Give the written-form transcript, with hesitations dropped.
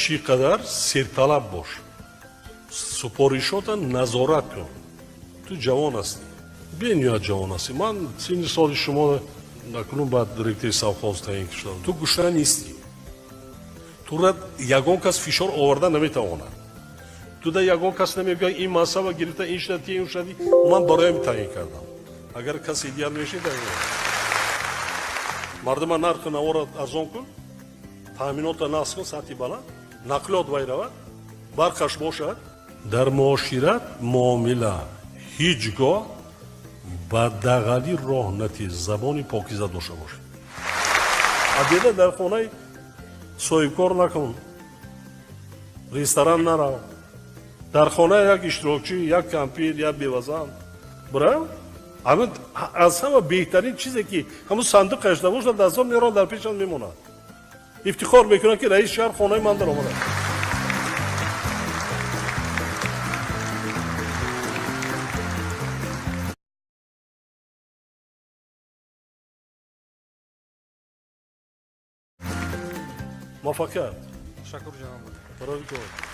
Чӣ қадар серталаб бош, супоришота назорат кун. Ту ҷавон ҳастӣ, бениҳоят ҷавон ҳастӣ. Ман синни соли шумо накунун баъд директори совхоз таъин шудам. Ту гушна нестӣ, тура ягон кас фишор оварда наметавонад. Туда ягон кас намегӯяд, ин мансаба гирифта, ин шудади, ин шудади. Ман бароям таъин кардам. Агар касе дигар мешид, мардума нархи наворо арзон кун, таъминота насб кун сатҳи баланд, нақлиёт вай равад, барқаш бошад. Дар муошират, муомила ҳеҷ гоҳ ба дағалӣ роҳ натез, забони покиза дошта бошед. Обеда дар хонаи соҳибкор накун, ресторан нарав, дар хона як иштирокчӣ, як кампир, як бевазан бирав. Аз ҳама беҳтарин чизе ки ҳамун сандуқаш набошад, дастон меорад, дар пешам мемонад, ифтихор мекунад, ки раиси шаҳр хонаи ман даромадааст. Муваффақият. Ташаккур, ҷаноб. Барои кор.